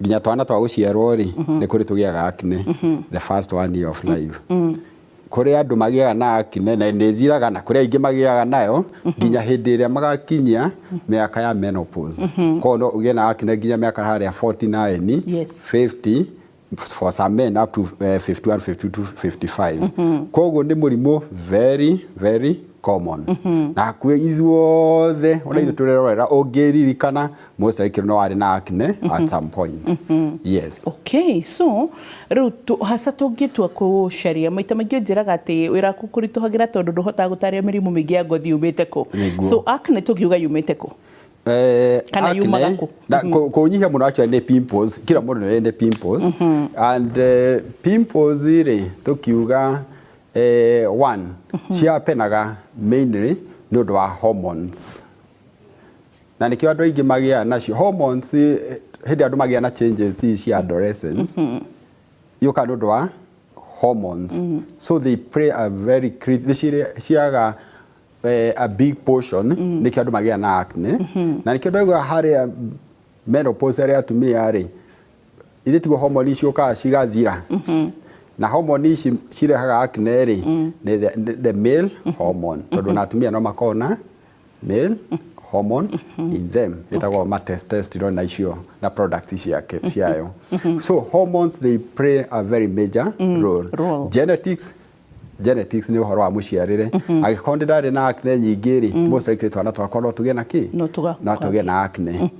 nginya twana twa gũciarwo rĩ, nĩ kũrĩ tũgĩaga acne the first one year of life. Kũrĩ andũ magĩaga na acne na nĩ ĩthiraga, na kũrĩ aingĩ magĩaga nayo nginya hĩndĩ ĩrĩa magakinyia mĩaka ya menopause. Koguo no ũgĩe na acne nginya mĩaka harĩa 49, 50, for some men up to 51, 52, 55. Koguo nĩ mũrimũ very very common na hakuhĩ ithuothe, ona ithuĩ tũrerorera, ũngĩririkana, most likely no warĩ na acne at some point, yes. Okay, so rĩu hasa tũngĩtua kũcaria, maita maingĩ njĩraga atĩ wĩra waku kũritũhagĩra tondũ ndũhotaga gũtarĩria mĩrimũ mĩingĩ ya ngothi yumĩte kũ. Nĩguo. So acne tũngiuga yumĩte kũ? Kana acne, yumaga kũ? Na kũnyihia mũno actually nĩ pimples. Kila mũndũ nĩ nĩ pimples and pimples rĩ, tũkiuga one ciapenaga mainly nĩ ũndũ wa hormones, na nĩkĩo andũ aingĩ magĩaga nacio hormones. Hĩndĩ andũ magĩa na changes ici cia adolescence yũkaga nĩ ũndũ wa hormones, so they play a very nĩ ciaga a big portion. Nĩkĩo andũ magĩa na acne, na nĩkĩo ndauga harĩa menopause arĩa atumia rĩ, ithe tiguo hormone ciũkaga cigathira, na hormone ici cirehaga acne rĩ nĩ the male hormone, tondũ na atumia no makorwo na male hormone in them ĩtagwo ma testosterone na icio na products ciake ciayo. So hormones, they play a very major role. Role. Genetics nĩ ũhoro wa mũciarĩre. Angĩkorwo ndĩ ndarĩ na acne nyingĩ rĩ, most likely twana twakwa no tũgĩe na kĩ? No tũga- No tũgĩe na acne.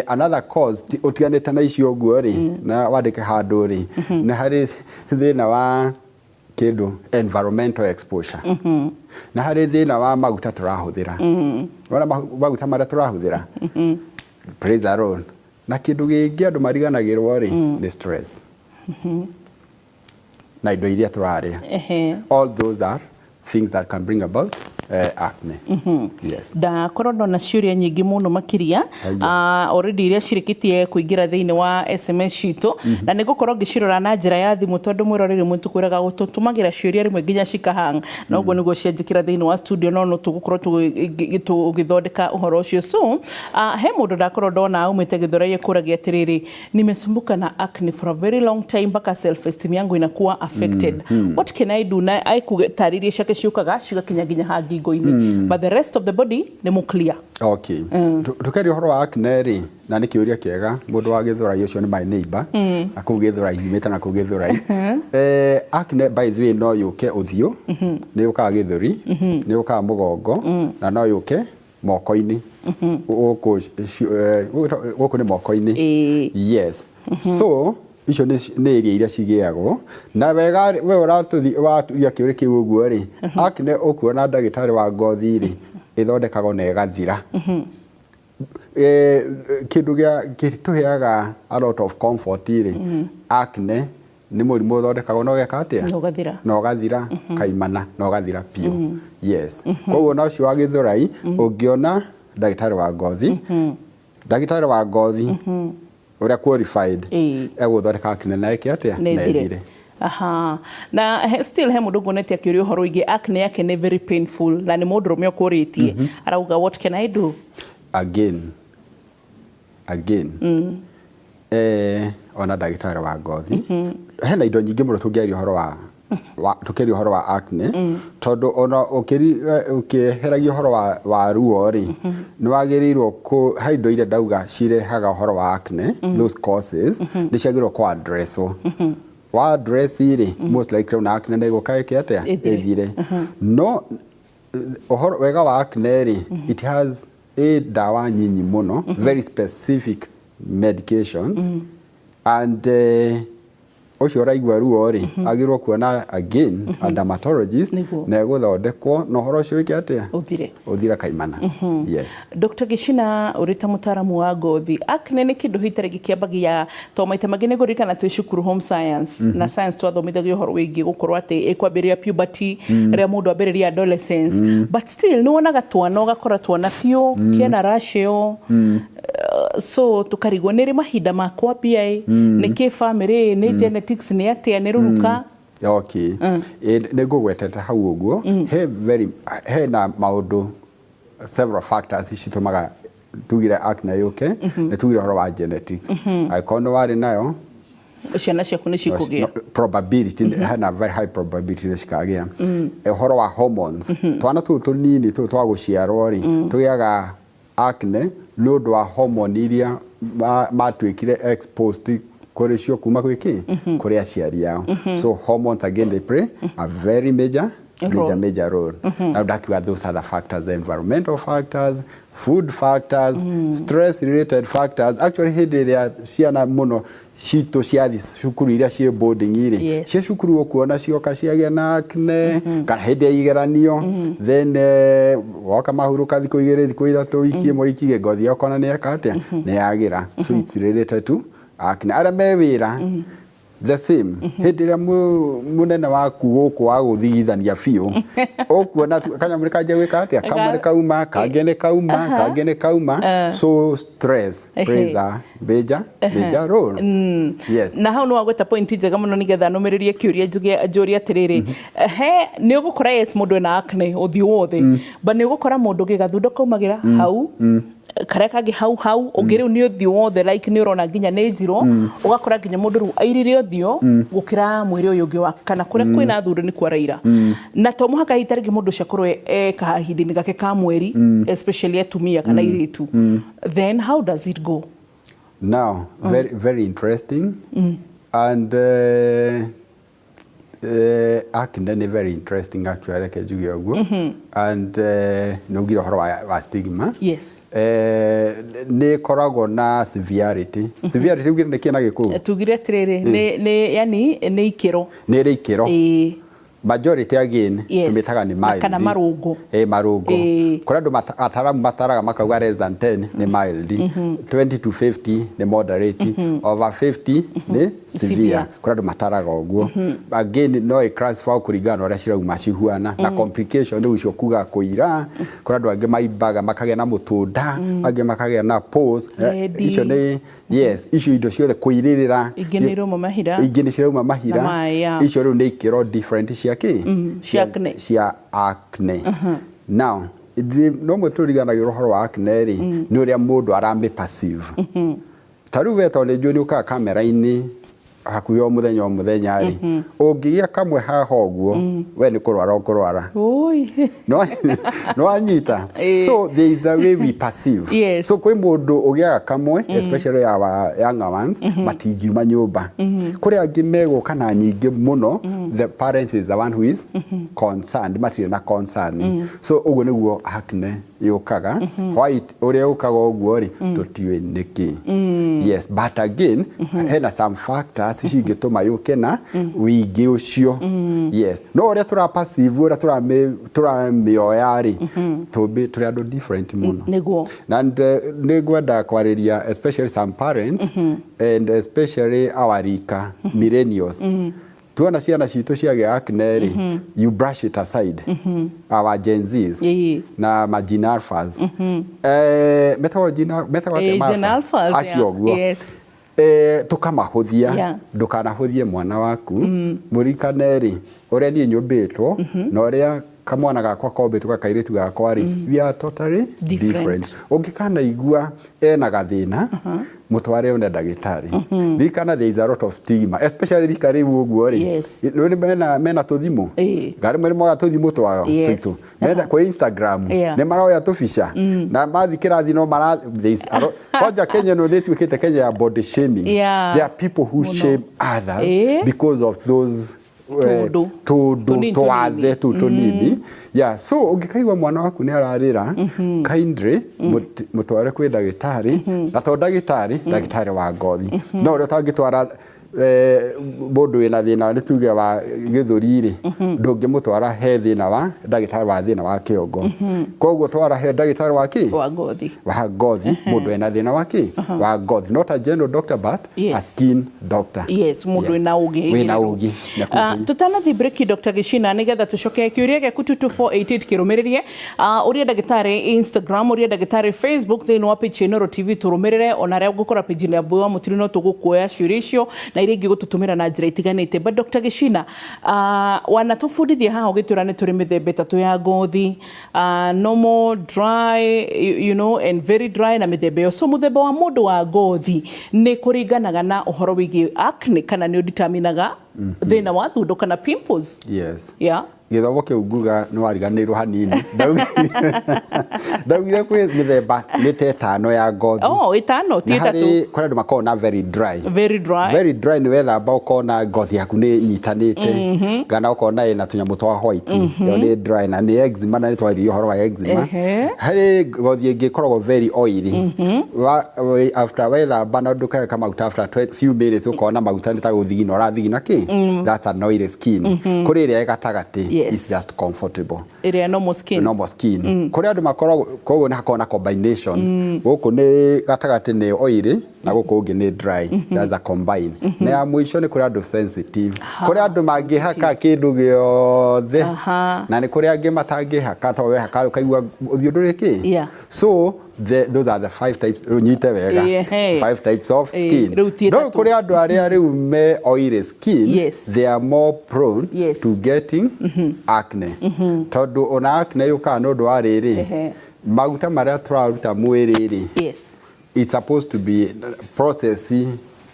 Another cause ũtiganĩte na icio ũguo rĩ, na wandĩke handũ rĩ, nĩ harĩ thĩna wa kĩndũ environmental exposure, na harĩ thĩna wa maguta tũrahũthĩra. Wona maguta marĩa tũrahũthĩra plays a role. Na kĩndũ gĩngĩ andũ mariganagĩrwo rĩ nĩ stress na indo iria tũrarĩa. All those are things that can bring about acne, yes. Ndakorwo ndona ciũria nyingĩ mũno makĩria. Haya. Already iria cirĩkĩtie kũingĩra thĩinĩ wa SMS citũ, na nĩ ngũkorwo ngĩcirora na njĩra ya thimũ, tondũ mwĩroreri rĩmwe tũkwĩraga gũtũtũmagĩra ciũria rĩmwe nginya cikahang, na ũguo nĩguo cianjĩkĩra thĩinĩ wa studio, no no tũgũkorwo tũgĩthondeka ũhoro ũcio. So he mũndũ ndakorwo ndona aumĩte Gĩthũrai ekũragia atĩrĩrĩ, "Nimesumbuka na acne for a very long time mpaka self esteem yangu inakuwa affected. What can I do?" Na aikũtarĩria ciake ciũkaga cigakinya nginya ha ngingo-inĩ, but the rest of the body nĩ mũ clear. Okay. Tũkeria ũhoro wa acne rĩ, na nĩ kĩũria kĩega mũndũ wa Gĩthũrai ũcio, nĩ my neighbor na kũu Gĩthũrai, nyumĩte na kũu Gĩthũrai. Acne, by the way, no yũke ũthiũ, nĩ yũkaga gĩthũri, nĩ yũkaga mũgongo, na no yũke moko-inĩ gũkũ, gũkũ nĩ moko-inĩ. Yes, so icio nĩ area iria cigĩagwo na wega. We ũratũthi ũraturia kĩũria kĩu ũguo rĩ, acne ũkuona ndagĩtarĩ wa ngothi rĩ, ĩthondekagwo na ĩgathira. Kĩndũ gĩa gĩtũheaga a lot of comfort rĩ, acne nĩ mũrimũ ũthondekagwo na ũgeka atĩa? Na ũgathira. Na ũgathira kaimana na ũgathira biũ, yes. Koguo na ũcio wa Gĩthũrai, ũngĩona ndagĩtarĩ wa ngothi, ndagĩtarĩ wa ngothi. Ũrĩa qualified egũthondeka acne na ĩke atĩa? Na na ĩthire. Ĩthire. Aha. Na still he mũndũ nguonete akĩũria ũhoro wĩgiĩ acne yake nĩ very painful, na nĩ mũndũrũme ũkũrĩtie. Arauga, "What can I do?" Again, ona ndagĩtarĩ wa ngothi, hena indo nyingĩ mũno tũngĩaria ũhoro wa tũkĩaria ũhoro wa acne, tondũ ona ũkĩheragia ũhoro wa ruo rĩ, nĩ wagĩrĩirwo kũ he indo iria ndauga cirehaga ũhoro wa acne. Those causes nĩ ciagĩrĩirwo kũ addresswo. Wa address rĩ, most likely ona acne nĩ ĩgũka ĩke atĩa? Ĩthire. Ĩthire. No ũhoro wega wa acne rĩ, it has ĩ ndawa nyinyi mũno, very specific medications, and ũcio ũraigua ruo rĩ, agĩrĩirwo kuona again a dermatologist na egũthondekwo na ũhoro ũcio wĩke atĩa? Ũthire. Ũthire kaimana, yes. Dr. Gicina, ũrĩ ta mũtaaramu wa ngothi, acne nĩ kĩndũ hihi tarĩngĩ kĩambagia, to maita maingĩ nĩ ngũririkana twĩ cukuru home science na science twathomithagio ũhoro wĩgiĩ gũkorwo atĩ ĩkwambĩrĩria puberty, rĩrĩa mũndũ ambĩrĩria adolescence, but still nĩ wonaga twana, ũgakora twana biũ kena rash ĩyo. So tũkarigwo nĩ rĩ mahinda ma kwambia ĩ, nĩ kĩ family, nĩ genetics, nĩ atĩa, nĩ rũruka? Okay. Nĩ ngũgwetete hau ũguo, he very hena maũndũ, several factors citũmaga tugire acne yũke. Nĩ tugire ũhoro wa genetics, angĩkorwo nĩ warĩ nayo, ciana ciaku nĩ cikũgĩa. No, probability, hena very high probability nĩ cikagĩa. Ũhoro wa hormones, twana tũu tũnini tũu twa gũciarwo rĩ, tũgĩaga acne nĩ ũndũ wa hormone iria matuĩkire exposed kũrĩ cio kuma gwĩ kĩ, kũrĩ aciari ao. So hormones again, they play a very major major role. Major role. Now ndakiuga those other factors, environmental factors, food factors, stress related factors. Actually, hĩndĩ ĩrĩa ciana mũno citũ ciathi cukuru iria ciĩ boarding rĩ, ciĩ cukuru ũkuona cioka ciagĩa na acne, kana hĩndĩ ya igeranio, then woka mahurũka thikũ 2, thikũ 3, wiki 1, wiki 2, ngothi yao ũkona nĩ yeka atĩa? Nĩ yagĩra. So it's related to acne. Arĩa me wĩra, the same, hĩndĩ ĩrĩa mũnene waku gũkũ wa gũthigithania biũ, ũkuona kanyamũ nĩ kanjia gwĩka atĩa? Kamwe nĩ kauma, kangĩ nĩ kauma, kangĩ nĩ kauma. So stress plays a major major role, yes. Na hau nĩ wagweta point njega mũno, nĩgetha nũmĩrĩrie kĩũria njuge, njũrie atĩrĩrĩ, he nĩ ũgũkora, yes, mũndũ ena acne ũthiũ wothe, but nĩ ũgũkora mũndũ gĩgathundo kaumagĩra hau, karĩa kangĩ hau hau, ũngĩ rĩu nĩ ũthiũ wothe, like nĩ ũrona nginya nĩ njirũ, ũgakora nginya mũndũ rĩu airire ũthiũ gũkĩra mwĩrĩ ũyũ ũngĩ wake, kana kũrĩa kwĩna thundo nĩ kwaraira. Na to mũhaka hihi tarĩngĩ mũndũ ũcio akorwo e kahinda-inĩ gake ka mweri, especially atumia kana airĩtu. Then how does it go? Now, very, very interesting. And acne nĩ very interesting actually, reke njuge ũguo. And nĩ ugire ũhoro wa stigma. Nĩ ĩkoragwo na severity. Severity ugire nĩ kĩ na Gĩkũyũ? Tugire atĩrĩrĩ, nĩ yani nĩ ikĩro. Nĩ ĩrĩ ikĩro. Majority again, tũmĩtaga nĩ Na mild. Kana marũngo. Ĩ, marũngo. Kũrĩ andũ ataramu mataraga makauga less than 10 nĩ mild, 20 to 50 nĩ moderate, over 50 nĩ severe. Severe. Kũrĩ andũ mataraga ũguo. Again, no ĩ classify kũringana na ũrĩa cirauma cihuana na complication rĩu icio, kuga kũira. Kũrĩ andũ angĩ maimbaga makagĩa na mũtũnda, angĩ makagĩa na pores. Red. Icio nĩ, yes, icio indo ciothe kũirĩrĩra. Ingĩ nĩ irauma mahira. Ingĩ nĩ cirauma mahira. Na maĩ, yeah. Icio rĩu nĩ ikĩro different cia kĩ? Cia acne. Cia acne. Now no mwe tũriganagĩrwo ũhoro wa acne rĩ, nĩ ũrĩa mũndũ aramĩ perceive. Ta rĩu we, tondũ nĩ njũĩ nĩ ũkaga kamera-inĩ hakuhĩ o mũthenya o mũthenya rĩ, ũngĩgĩa kamwe haha ũguo, we nĩ kũrwara ũkũrwara. Oi. No anyita. So there is a way we perceive. So kwĩ mũndũ ũgĩaga kamwe, especially our younger ones, matingiuma nyũmba. Kũrĩ angĩ megũka na nyingĩ mũno, the parent is the one who is concerned, matirĩ na concern. So ũguo nĩguo acne yũkaga. White ũrĩa ũkaga ũguo rĩ, tũtiũĩ nĩkĩ. Yes, but again, hena some factors cingĩtũma yũke na wĩingĩ ũcio, yes. No ũrĩa tũra perceive, ũrĩa tũramĩoya rĩ, tũmbi tũrĩ andũ different mũno. And nĩ ngwenda kwarĩria especially some parents and especially our rika, millennials. Tuona ciana citũ ciagĩa acne rĩ, you brush it aside. Our Gen Zs na ma Gen Alphas, metagwo Gen, metagwo atĩa? Gen Ma Alphas, acio yeah. ũguo. Tũkamahũthia. Ndũkanahũthie mwana waku. Mũririkane rĩ, ũrĩa niĩ nyũmbĩtwo na ũrĩa kamwana gakwa kombĩtwo, gakairĩtu gakwa rĩ, we are totally different. Different. Ũngĩkanaigua ena gathĩna, mũtware one ndagĩtarĩ. Ririkana, there is a lot of stigma, especially rika rĩu ũguo rĩ. Nĩ mena tũthimũ. Ngarĩ nĩ moya tũthimũ twao tũitũ. Mena kwĩ Instagram. Nĩ maroya tũbica na mathi kĩrathi no mara there is a lot. Kwanja Kenya ĩno nĩ ĩtuĩkĩte Kenya ya body shaming. There are people who Mũno. shame others because of those Tũndũ. tũndũ Tũnini. Twathe tũu tũnini. Yeah, so ũngĩkaigua mwana waku nĩ ararĩra, kindly mũtware kwĩ ndagĩtarĩ, na to ndagĩtarĩ, ndagĩtarĩ wa ngothi. No ũrĩa ũtangĩtwara mũndũ wĩna thĩna, nĩ tuge wa gĩthũri rĩ, ndũngĩmũtwara he thĩna wa ndagĩtarĩ wa thĩna wa kĩongo. Koguo twara he ndagĩtarĩ wa kĩ? Wa ngothi. Wa ngothi, mũndũ ena thĩna wa kĩ? Wa ngothi. Not a general doctor, but a skin doctor. Yes, mũndũ wĩna ũgĩ. Wĩna ũgĩ na Tũtanathiĩ break, Dr. Gicina, nĩgetha tũcoke kĩũria gĩaku 22488 kĩrũmĩrĩrie. Ũria ndagĩtarĩ Instagram, ũria ndagĩtarĩ Facebook, thĩinĩ wa page ya Inooro TV tũrũmĩrĩre, ona arĩa ũngĩkora page ya Mbui wa Mũturi no tũgũkuoya ciũria icio na iria ingĩ gũtũtũmĩra na njĩra itiganĩte. But Dr. Gicina, wanatũbundithia haha ũgĩtwĩra nĩ tũrĩ mĩthemba ĩtatũ ya ngothi, normal, dry, and very dry, na mĩthemba ĩyo. So mũthemba wa mũndũ wa ngothi nĩ kũringanaga na ũhoro wĩgiĩ acne, kana nĩ ũdeterminaga thĩna wa thundo kana pimples? Yes. Yeah. Gĩthomo kĩu nguga nĩ wariganĩirwo hanini. Ndaugire kwĩ mĩthemba nĩ ta ĩtano ya ngothi. Oh, ĩtano, ti Na ĩtatũ. Harĩ kũrĩ andũ makoragwo na very dry. Very dry. Very dry nĩ wethamba ũkona ngothi yaku nĩ ĩnyitanĩte, kana ũkona ĩna tũnyamũ twa white. Ĩyo nĩ dry na nĩ eczema, na nĩ twaririe ũhoro wa eczema. Harĩ ngothi ĩngĩ ĩkoragwo very oily. After wethamba na ndũkeka maguta, after few minutes ũkona maguta nĩ ta gũthigina ũrathigina kĩ. That's an oily skin. Kũrĩ ĩrĩa ĩ gatagatĩ, it's just comfortable. Ĩrĩa normal skin. Normal skin. Kũrĩ andũ makoragwo, koguo nĩ hakoragwo na combination. Gũkũ nĩ gatagatĩ nĩ oily na gũkũ ũngĩ nĩ dry. That's a combine. Na ya mũico nĩ kũrĩ andũ sensitive, kũrĩ andũ mangĩhaka kĩndũ gĩothe, na nĩ kũrĩ angĩ matangĩhaka, tondũ wehaka ũkaigua ũthiũ ndũrĩ kĩ. So those are the five types. Rĩu nyite wega. Five types of skin. Rĩu ti No ĩtatũ. kũrĩ andũ arĩa rĩu me oily skin, they are more prone to getting acne, tondũ ona acne yũkaga nĩ ũndũ wa rĩrĩ, maguta marĩa tũraruta mwĩrĩ rĩ, it's supposed to be process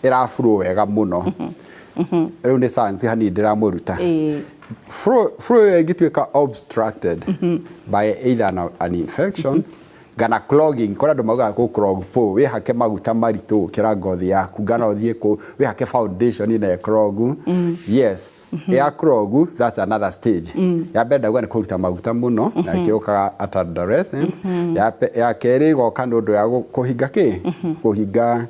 ĩraflow wega mũno. Rĩu nĩ science hanini ndĩramũruta. Flow ĩyo ĩngĩtuĩka obstructed by either an infection kana clogging. Kũrĩ andũ maugaga kũ clog pore, wĩhake maguta maritũ gũkĩra ngothi yaku, kana ũthiĩ kũ wĩhake foundation ina clog. Yes, ya clog, that's another stage. Ya mbere ndauga nĩ kũruta maguta mũno, na ĩkĩũkaga at adolescence. Ya kerĩ ĩgoka nĩ ũndũ ya kũhinga kĩ, kũhinga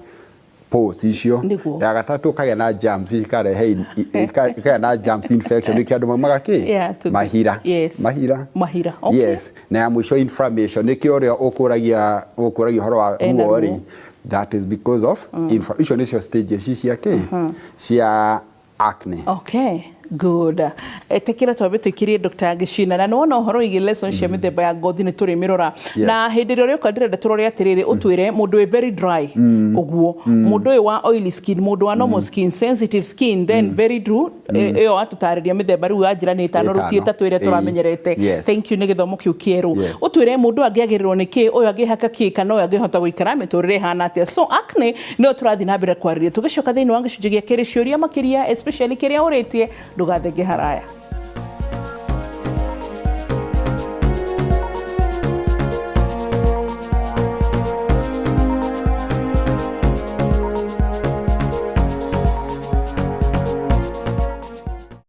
pores icio. Ya gatatũ ũkagĩa na germs, ikarehe ikagĩa na germs infection, nĩkĩo andũ maumaga kĩ? Yeah, Mahira. Mahira. Mahira. Okay. Yes. Na ya mũico inflammation, nĩkĩo ũrĩa ũkũragia ũhoro wa Ena ruo rĩ, ruo. that is because of icio nĩcio stages cia kĩ, cia acne. Okay, good. Ĩtĩkĩra twambe tũikĩrie Dr. Gicina, na nĩwona ũhoro wĩgiĩ lesson cia mĩthemba ya ngothi nĩ tũrĩmĩrora. Na hĩndĩ ĩrĩa ũrĩũka ndĩrenda tũrore atĩrĩrĩ, ũtwĩre mũndũ wĩ very dry ũguo, mũndũ ũyũ wa oily skin, mũndũ wa normal skin, sensitive skin, then very dry. Ĩyo watũtarĩria mĩthemba rĩu wanjĩra nĩ ĩtano, rĩu ti Ĩtano. ĩtatũ ĩrĩa tũramenyerete. Thank you nĩ gĩthomo kĩu kĩerũ. Ũtwĩre mũndũ angĩagĩrĩrwo nĩ kĩ, ũyũ angĩhaka kĩ, kana ũyũ angĩhota gũikara mĩtũrĩre ĩhana atĩa. So acne nĩyo tũrathiĩ na mbere kwarĩria. Tũgĩcoka thĩinĩ wa gĩcunjĩ gĩa kerĩ, ciũria makĩria, especially kĩrĩa ũrĩtie, ndũgathenge haraya.